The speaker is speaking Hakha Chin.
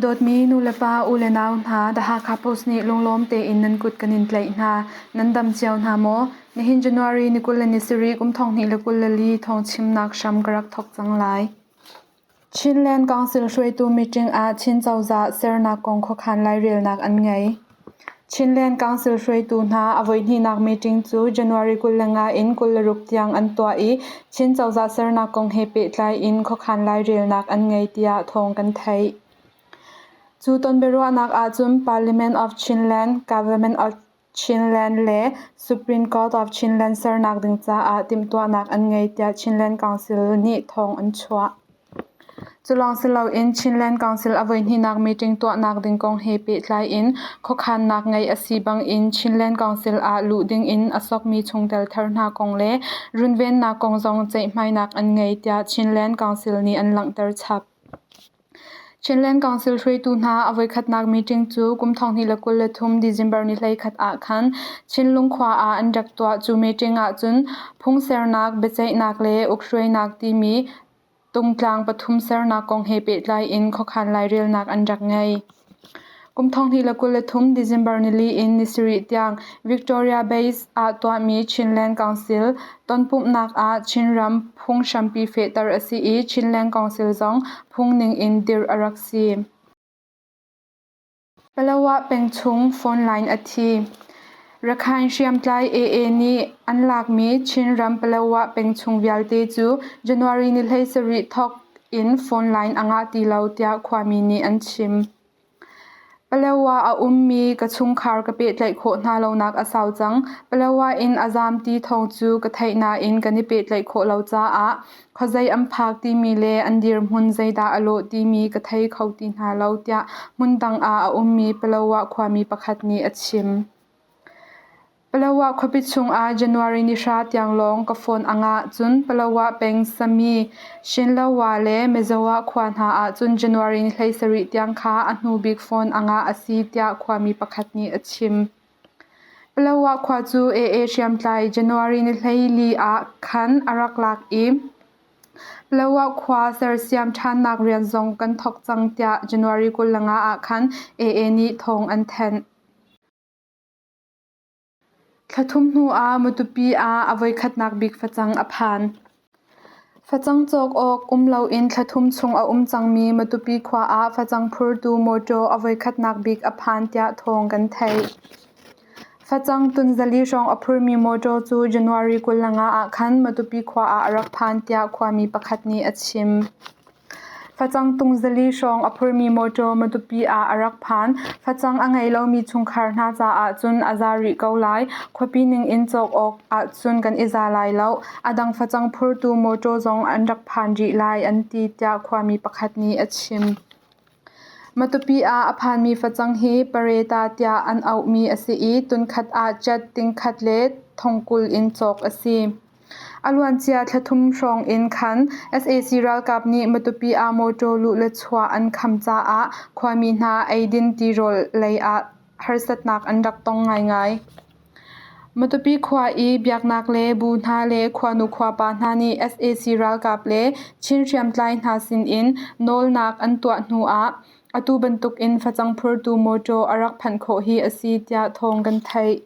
Dawtmi nulepa, u le nau hna, The Hakha Post nih lunglawm tein nan kut kan in tlaih hna. Nan dam cio hna maw? Nihin January ni 20 le ni sarih kum 2024 thawngchimnak hram ka rak thawk cang lai. Chinland Council hruaitu meeting ah Chin cozah sernak kong khuakhan lairelnak an ngei. Chinland Council hruaitu hna a voihnihnak meeting cu January 25 in 26 tiang an tuah i Chin cozah sernak kong he pehtlai in khuakhan lairelnak an ngei tiah thawng kan theih. Cu tonbiaruahnak ahcun Parliament of Chinland, Government of Chinland le Supreme Court of Chinland sernak ding caah timhtuahnak an ngei tiah Chinland Council nih thawng an chuah. Cu lawng si loin Chinland Council a voihnihnak meeting tuahnak ding kong he pehtlai in khuakhannak ngeih a si bangin Chinland Council ah luh dingin a sokmi chungtel thar hna kong le runvennak kong zong ceihmainak an ngei tiah Chinland Council nih an langhter chap. Chinland Council hruaitu hna a voikhatnak meeting cu kum 2023 December ni 11 ah khan Chinlung khua ah an rak tuah. Cu meeting ahcun phungsernak, biaceihnak le ukhruainak timi tungtlang pathum sernak kong he pehtlai in khuakhan lairelnak an rak ngei. Kum 2023 December nili in ni sarih tiang Victoria Base ah tuahmi Chinland Council tonpumhnak ah Chinram phunghrampi fehter a si i Chinland Council zong phung ning in dirh a rak si. Palawa peng chung phone line a thi. Rakhine hriamtlai AA nih an lakmi Chinram Palawa peng chung vialte cu January ni 17 thawk in phone line a ngah ti lo tiah khuami nih an chim. Palawa a ummi ka chungkhar ka pehtlaih khawh hna lonak a sau cang. Palawa in a zaam ti thawng cu ka theih nain kan i pehtlaih khawh lo caah khuazei an phak timi le an dirhmun zeidah a lawh timi ka thei kho ti hna lo tiah hmundang ah a ummi Palawa khuami pakhat nih a chim. Palawa khuapi chungah January ni hra tiang lawng ka phone a ngah. Cun Palawa peng Sami, Shinlawa le Mizoa khua hna ah cun January ni 17 tiang kha a hnu bik phone a ngah a si tiah khuami pakhat nih a chim. Palawa khua cu AA hriamtlai January ni 14 ah khan a rak lak i Palawa khua sersiam ṭhannak rian zong kan thawk cang tiah January 25 ah khan AA nih thawng an thanh. Thla thum hnuah Matupi ah a voikhatnak bik facang a phan. Facang cawk awk um loin thla thum chung a um cangmi Matupi khua ah facang phurtu mawṭaw a voikhatnak bik a phan tiah thawng kan theih. Facang tun zali hrawng a phurmi mawṭaw cu January 25 ah khan Matupi khua ah a rak phan tiah khuami pakhat nih a chim. Facang tung zali hrawng a phurmi mawṭaw Matupi ah a rak phan. Facang a ngei lomi chungkhar hna caah cun a za rih ko lai. Khuapi ning in cawk awk ahcun kan i za lai lo. A dang facang phurtu mawṭaw zong an rak phan rih lai an ti tiah khuami pakhat nih a chim. Matupi ah a phanmi facang hi pareta tiah an auhmi a si i tunkhat ah cat tingkhat le thongkul in cawk a si. A luancia thla thum hrawng in khan sac ralkap nih Matupi ah mawṭaw luh le chuah an kham caah khuami hna eidin tirawl lei ah harsatnak an rak tong ngaingai. Matupi khua i biaknak le bu hna le khuanu khuapa hna nih sac ralkap le Chin hriamtlai hna sinin nawlnak an tuah hnu ah atu bantukin facang phurtu mawṭaw a rak phanh khawh hi a si tiah thawng kan theih.